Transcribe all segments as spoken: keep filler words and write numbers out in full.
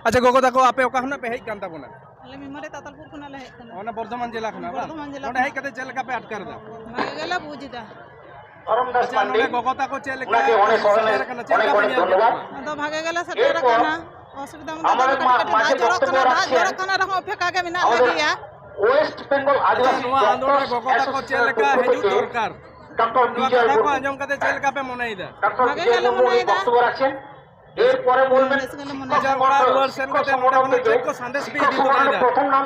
ᱟᱪᱪᱷᱟ ᱜᱚᱜᱚ ᱛᱟᱠᱚ, ᱟᱯᱮ ᱚᱠᱟ ᱠᱷᱚᱱᱟᱜ ᱯᱮ ᱦᱮᱡ ᱠᱟᱱ ᱛᱟᱵᱚᱱᱟ? ᱟᱞᱮ ᱢᱮᱢᱳᱨᱤᱭᱟᱞ ᱛᱟᱛᱟᱞᱯᱩᱨ ᱠᱷᱚᱱᱟᱜ ᱞᱮ ᱦᱮᱡ ᱠᱟᱱᱟ᱾ ᱚᱱᱟ ᱵᱚᱨᱫᱷᱚᱢᱟᱱ ᱡᱮᱞᱟ ᱠᱷᱚᱱᱟᱜ ᱵᱟᱝ? ᱵᱚᱨᱫᱷᱚᱢᱟᱱ ᱡᱮᱞᱟ ᱱᱚᱰᱮ ᱦᱮᱡ ᱠᱷᱚᱱᱟᱜ᱾ ᱠᱟᱛᱮ ᱪᱮᱫ ᱞᱮᱠᱟ ᱯᱮ ᱟᱴᱠᱟᱨ ᱮᱫᱟ? ᱵᱷᱟᱜᱮ ᱜᱮᱞᱮ ᱵᱩᱡᱽ ᱮᱫᱟ᱾ ᱟᱪᱪᱷᱟ, ᱱᱚᱰᱮ ᱜᱚᱜᱚ ᱛᱟᱠᱚ ᱪᱮᱫ ᱞᱮᱠᱟ ᱠᱚ ᱥᱮᱴᱮᱨ ᱟᱠᱟᱱᱟ, ᱪᱮᱫ ᱞᱮᱠᱟ ᱯᱮ ᱧᱮᱞ ᱠᱮᱫ ᱠᱚᱣᱟ? ᱟᱫᱚ ᱵᱷᱟᱜᱮ ᱜᱮᱞᱮ ᱥᱮᱴᱮᱨ ᱟᱠᱟᱱᱟ᱾ ᱚᱥᱩᱵᱤᱫᱷᱟ ᱢᱚᱛᱚ ᱫᱚ ᱠᱟᱹᱴᱤᱡ ᱠᱟᱹᱴᱤᱡ ᱫᱟᱜ ᱡᱚᱨᱚᱜ ᱠᱟᱱᱟ, ᱫᱟᱜ ᱡᱚᱨᱚᱜ ᱠᱟᱱᱟ ᱨᱮᱦᱚᱸ ᱚᱯᱮᱠᱟ ᱜᱮ ᱢᱮᱱᱟᱜ ᱞᱮᱜᱮᱭᱟ᱾ ᱟᱪᱪᱷᱟ, ᱱᱚᱣᱟ ᱟᱸᱫᱳᱲ ᱨᱮ ᱜᱚᱜᱚ ᱛᱟᱠᱚ ᱪᱮᱫ ᱞᱮᱠᱟ ᱦᱤᱡᱩᱜ ᱫᱚᱨᱠᱟᱨ? ᱱᱚᱣᱟ ᱠᱟᱛᱷᱟ ᱠᱚ ᱟᱸᱡᱚᱢ ᱠᱟᱛᱮ ᱪᱮᱫ ᱞᱮᱠᱟ ᱯᱮ ᱢᱚᱱᱮᱭᱮᱫᱟ? ᱵᱷᱟᱜᱮ ᱜᱮᱞᱮ ᱢᱚᱱᱮᱭᱮᱫᱟ᱾ ᱮᱨᱯᱚᱨᱮ ᱵᱚᱞᱵᱮᱱ ᱵᱮᱥ ᱜᱮᱞᱮ ᱢᱚᱱᱮᱭᱮᱫᱟ᱾ ᱟᱪᱪᱷᱟ, ᱚᱲᱟᱜ ᱨᱩᱣᱟᱹᱲ ᱥᱮᱱ ᱠᱟᱛᱮ ᱱᱚᱰᱮ ᱠᱷᱚᱱᱟᱜ ᱪᱮᱫ ᱠᱚ ᱥᱟᱸᱫᱮᱥ ᱯᱮ ᱤᱫᱤ ᱛᱚᱨᱟᱭᱮᱫᱟ?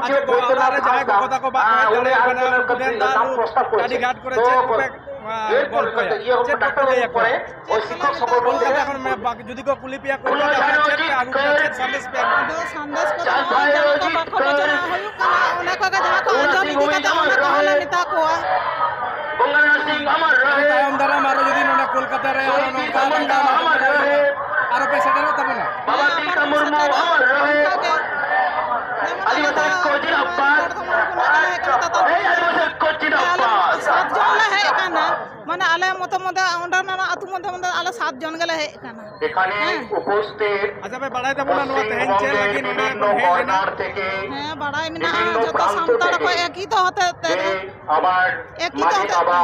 ᱟᱪᱪᱷᱟ, ᱜᱚ-, ᱚᱲᱟᱜ ᱨᱮ ᱡᱟᱦᱟᱸᱭ ᱜᱚᱜᱚ ᱛᱟᱠᱚ ᱵᱟᱠᱚ ᱦᱮᱡ ᱫᱟᱲᱮᱭᱟᱜ ᱠᱟᱱᱟ, ᱩᱱᱠᱩ ᱴᱷᱮᱱ ᱫᱟᱜ ᱞᱩ ᱜᱟᱹᱰᱤ ᱜᱷᱟᱴ ᱠᱚᱨᱮ ᱪᱮᱫ ᱠᱚᱯᱮ, ᱟᱸ, ᱜᱚᱞᱯᱚᱭᱟ? ᱪᱮᱫ ᱠᱚᱯᱮ ᱞᱟᱹᱭ ᱟᱠᱚᱣᱟ? ᱠᱚᱞᱠᱟᱛᱟ ᱠᱷᱚᱱ ᱢᱮ, ᱵᱟᱠ-, ᱡᱩᱫᱤ ᱠᱚ ᱠᱩᱞᱤ ᱯᱮᱭᱟ ᱠᱚᱞᱠᱟᱛᱟ ᱠᱷᱚᱱ ᱪᱮᱫ ᱯᱮ ᱟᱹᱜᱩ ᱠᱮᱫᱟ, ᱪᱮᱫ ᱥᱟᱸᱫᱮᱥ ᱯᱮ ᱟᱹᱜᱩ ᱠᱮᱫᱟ? ᱟᱫᱚ ᱥᱟᱸᱫᱮᱥ ᱠᱚᱫᱚ ᱱᱚᱜᱼᱚᱭ ᱡᱟᱦᱟᱸ ᱠᱚ ᱵᱟᱠᱚ ᱵᱩᱡᱷᱟᱹᱣᱟ ᱦᱩᱭᱩᱜ ᱠᱟᱱᱟ, ᱚᱱᱟ ᱠᱚᱜᱮ ᱡᱟᱦᱟᱸ ᱠᱚ ᱟᱸᱡᱚᱢ ᱤᱫᱤ ᱠᱟᱛᱮ ᱚᱱᱟ ᱠᱚᱜᱮ ᱞᱮ ᱢᱮᱛᱟ ᱠᱚᱣᱟ᱾ ᱟᱨ ᱛᱟᱭᱚᱢ ᱫᱟᱨᱟᱢ ᱟᱨᱚ ᱡᱩᱫᱤ ᱱᱚᱰᱮ ᱠᱚᱞᱠᱟᱛᱟ ᱨᱮ ᱟᱨᱚ ᱱᱚᱝᱠᱟ ᱞᱟᱸᱜᱟ ᱟᱨᱚ ᱯᱮ ᱥᱮᱴᱮᱨᱚᱜ ᱛᱟᱵᱚᱱᱟ? ᱦᱮᱸ, ᱟᱵᱚ ᱫᱚ ᱥᱮᱴᱮᱨᱚᱜ ᱛᱟᱵᱚᱱᱟ᱾ ᱚᱱᱠᱟ ᱜᱮ᱾ ᱡᱮᱢᱚᱱ ᱟᱞᱮ ᱫᱚ ᱵᱚᱨᱫᱷᱚᱢᱟᱱ ᱠᱷᱚᱱᱟᱜ ᱞᱮ ᱦᱮᱡ ᱠᱟᱱᱟ, ᱛᱟᱛᱟ ᱟᱞᱮ ᱥᱟᱛ ᱡᱚᱱ ᱞᱮ ᱦᱮᱡ ᱟᱠᱟᱱᱟ᱾ ᱢᱟᱱᱮ ᱟᱞᱮ ᱢᱚᱛᱚ ᱢᱚᱫᱮ ᱚᱸᱰᱮᱱᱟᱜ ᱟᱹᱛᱩ ᱢᱚᱫᱷᱮ ᱢᱚᱫᱷᱮ ᱟᱞᱮ ᱥᱟᱛ ᱡᱚᱱ ᱜᱮᱞᱮ ᱦᱮᱡ ᱟᱠᱟᱱᱟ᱾ ᱦᱮᱸ᱾ ᱟᱪᱪᱷᱟ, ᱯᱮ ᱵᱟᱲᱟᱭ ᱛᱟᱵᱚᱱᱟ ᱱᱚᱣᱟ ᱛᱮᱦᱮᱧ ᱪᱮᱫ ᱞᱟᱹᱜᱤᱫ ᱱᱚᱰᱮ ᱵᱚᱱ ᱦᱮᱡ ᱞᱮᱱᱟ? ᱦᱮᱸ, ᱵᱟᱲᱟᱭ ᱢᱮᱱᱟᱜᱼᱟ, ᱡᱚᱛᱚ ᱥᱟᱱᱛᱟᱲ ᱠᱚ ᱮᱠᱤᱛᱚ ᱦᱚᱛᱮᱡ ᱛᱮ᱾ ᱮᱠᱤᱛᱚ ᱦᱚᱛᱮᱡ ᱛᱮ᱾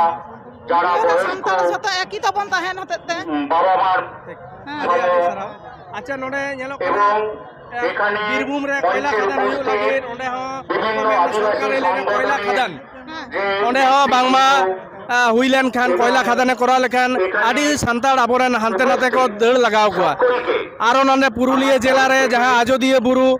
ᱡᱟᱦᱟᱸ ᱵᱚᱭᱚᱥ ᱥᱟᱱᱛᱟᱲ ᱠᱚ ᱡᱷᱚᱛᱚ ᱮᱠᱤᱛᱚ ᱵᱚᱱ ᱛᱟᱦᱮᱱ ᱦᱚᱛᱮᱡ ᱛᱮ᱾ ᱴᱷᱤᱠ᱾ ᱦᱮᱸ᱾ ᱟᱹᱰᱤ ᱟᱹᱰᱤ ᱥᱟᱨᱦᱟᱣ᱾ ᱟᱪᱪᱷᱟ, ᱱᱚᱰᱮ ᱧᱮᱞᱚᱜ ᱠᱟᱱᱟ, ᱮ, ᱵᱤᱨᱵᱷᱩᱢ ᱨᱮ ᱠᱚᱭᱞᱟ ᱠᱷᱟᱫᱟᱱ ᱦᱩᱭᱩᱜ ᱞᱟᱹᱜᱤᱫ ᱚᱸᱰᱮ ᱦᱚᱸ ᱥᱚᱨᱠᱟᱨᱮ ᱞᱟᱹᱭ ᱠᱚᱭᱞᱟ ᱠᱷᱟᱫᱟᱱ᱾ ᱦᱮᱸ᱾ ᱚᱸᱰᱮ ᱦᱚᱸ ᱵᱟᱝᱢᱟ, ᱟ, ᱦᱩᱭ ᱞᱮᱱᱠᱷᱟᱱ, ᱠᱚᱭᱞᱟ ᱠᱷᱟᱫᱟᱱᱮ ᱠᱚᱨᱟᱣ ᱞᱮᱠᱷᱟᱱ ᱟᱹᱰᱤ ᱥᱟᱱᱛᱟᱲ ᱟᱵᱚᱨᱮᱱ ᱦᱟᱱᱛᱮ ᱱᱟᱛᱮ ᱠᱚ ᱫᱟᱹᱲ ᱞᱟᱜᱟᱣ ᱠᱚᱣᱟ᱾ ᱟᱨᱚ ᱱᱚᱰᱮ ᱯᱩᱨᱩᱞᱤᱭᱟᱹ ᱡᱮᱞᱟ ᱨᱮ ᱡᱟᱦᱟᱸ ᱟᱡᱚᱫᱤᱭᱟᱹ ᱵᱩᱨᱩ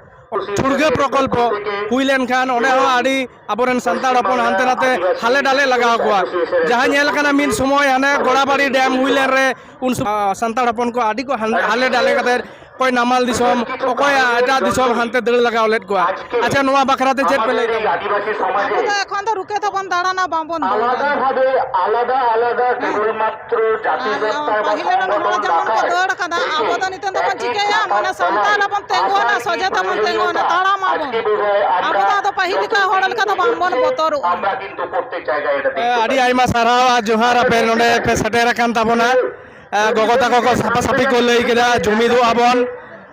ᱴᱷᱩᱲᱜᱟᱹ ᱯᱨᱚᱠᱚᱞᱯᱚ ᱦᱩᱭ ᱞᱮᱱᱠᱷᱟᱱ ᱚᱸᱰᱮ ᱦᱚᱸ ᱟᱹᱰᱤ ᱟᱵᱚᱨᱮᱱ ᱥᱟᱱᱛᱟᱲ ᱦᱚᱯᱚᱱ ᱦᱟᱱᱛᱮ ᱱᱟᱛᱮ ᱦᱟᱞᱮ ᱰᱟᱞᱮ ᱞᱟᱜᱟᱣ ᱠᱚᱣᱟ᱾ ᱡᱟᱦᱟᱸ ᱧᱮᱞ ᱟᱠᱟᱱᱟ ᱢᱤᱫ ᱥᱚᱢᱚᱭ ᱦᱟᱱᱮ ᱜᱚᱲᱟᱵᱟᱲᱤ ᱰᱮᱢ ᱦᱩᱭ ᱞᱮᱱ ᱨᱮ ᱩᱱ ᱥᱚᱢᱚᱭ ᱥᱟᱱᱛᱟᱲ ᱦᱚᱯᱚᱱ ᱠᱚ ᱟᱹᱰᱤ ᱠᱚ ᱦᱟᱱ-, ᱦᱟᱞᱮ ᱰᱟᱞᱮ ᱠᱟᱛᱮ ᱚᱠᱚᱭ ᱱᱟᱢᱟᱞ ᱫᱤᱥᱚᱢ, ᱚᱠᱚᱭ ᱮᱴᱟᱜ ᱫᱤᱥᱚᱢ ᱦᱟᱱᱛᱮ ᱫᱟᱹᱲ ᱞᱟᱜᱟᱣ ᱞᱮᱫ ᱠᱚᱣᱟ᱾ ᱟᱪᱪᱷᱟ, ᱱᱚᱣᱟ ᱵᱟᱠᱷᱨᱟ ᱛᱮ ᱪᱮᱫ ᱯᱮ ᱞᱟᱹᱭ ᱛᱟᱵᱚᱱᱟ? ᱟᱵᱚ ᱫᱚ ᱮᱠᱷᱚᱱ ᱫᱚ ᱨᱩᱠᱮ ᱛᱟᱵᱚᱱ ᱫᱟᱬᱟᱱᱟ, ᱵᱟᱝᱵᱚᱱ ᱫᱟᱹᱲᱟ᱾ ᱟᱞᱟᱫᱟ ᱵᱷᱟᱵᱮ, ᱟᱞᱟᱫᱟ ᱟᱞᱟᱫᱟ ᱦᱮᱸ᱾ ᱠᱮᱵᱚᱞ ᱢᱟᱛᱨᱚ ᱡᱟᱹᱛᱤ ᱟᱨ ᱥᱚᱛᱛᱟ ᱮᱵᱚᱝ ᱯᱟᱹᱦᱤᱞ ᱨᱮᱱ ᱥᱚᱝᱜᱚᱴᱷᱚᱱ ᱦᱚᱲ ᱡᱮᱢᱚᱱ ᱠᱚ ᱰᱟᱠᱟᱭ ᱫᱟᱹᱲ ᱠᱟᱫᱟ, ᱟᱵᱚ ᱫᱚ ᱱᱤᱛᱚᱜ ᱫᱚᱵᱚᱱ ᱪᱤᱠᱟᱹᱭᱟ? ᱢᱟᱱᱮ ᱥᱟᱱᱛᱟᱲ ᱦᱚᱯᱚᱱ ᱛᱮᱸᱜᱚᱱᱟ, ᱥᱚᱡᱷᱮ ᱛᱮᱵᱚᱱ ᱛᱮᱸᱜᱚᱱᱟ, ᱛᱟᱲᱟᱢ ᱟᱵᱚᱱ᱾ ᱟᱵᱚ ᱫᱚ ᱟᱫᱚ ᱯᱟᱹᱦᱤᱞ ᱞᱮᱠᱟ ᱦᱚᱲ ᱞᱮᱠᱟ ᱫᱚ ᱵᱟᱝᱵᱚᱱ ᱵᱚᱛᱚᱨᱚᱜᱼᱟ᱾ ᱟᱹᱰᱤ ᱟᱭᱢᱟ ᱥᱟᱨᱦᱟᱣ ᱟᱨ ᱡᱚᱦᱟᱨ, ᱟᱯᱮ ᱱᱚᱰᱮ ᱯᱮ ᱥᱮᱴᱮᱨ ᱟᱠᱟᱱ ᱛᱟᱵᱚᱱᱟ᱾ ᱮ, ᱜᱚᱜᱚ ᱛᱟᱠᱚ ᱠᱚ ᱥᱟᱯᱷᱟ ᱥᱟᱹᱯᱷᱤ ᱠᱚ ᱞᱟᱹᱭ ᱠᱮᱫᱟ, ᱡᱩᱢᱤᱫᱚᱜ ᱟᱵᱚᱱ᱾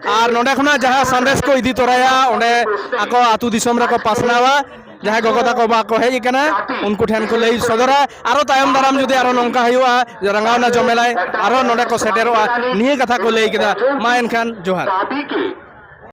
ᱟᱨ ᱱᱚᱰᱮ ᱠᱷᱚᱱᱟᱜ ᱡᱟᱦᱟᱸ ᱥᱟᱸᱫᱮᱥ ᱠᱚ ᱤᱫᱤ ᱛᱚᱨᱟᱭᱟ, ᱚᱸᱰᱮ ᱟᱠᱚ ᱟᱹᱛᱩ ᱫᱤᱥᱚᱢ ᱨᱮᱠᱚ ᱯᱟᱥᱱᱟᱣᱟ᱾ ᱡᱟᱦᱟᱸᱭ ᱜᱚᱜᱚ ᱛᱟᱠᱚ ᱵᱟᱠᱚ ᱦᱮᱡ ᱟᱠᱟᱱᱟ, ᱩᱱᱠᱩ ᱴᱷᱮᱱ ᱠᱚ ᱞᱟᱹᱭ ᱥᱚᱫᱚᱨᱟ᱾ ᱟᱨᱚ ᱛᱟᱭᱚᱢ ᱫᱟᱨᱟᱢ ᱡᱩᱫᱤ ᱟᱨᱚ ᱱᱚᱝᱠᱟ ᱦᱩᱭᱩᱜᱼᱟ, ᱨᱟᱸᱜᱟᱣᱱᱟ ᱡᱚᱢᱮᱞᱟᱭ, ᱟᱨᱚ ᱱᱚᱰᱮ ᱠᱚ ᱥᱮᱴᱮᱨᱚᱜᱼᱟ, ᱱᱤᱭᱟᱹ ᱠᱟᱛᱷᱟ ᱠᱚ ᱞᱟᱹᱭ ᱠᱮᱫᱟ᱾ ᱢᱟ ᱮᱱᱠᱷᱟᱱ ᱡᱚᱦᱟᱨ᱾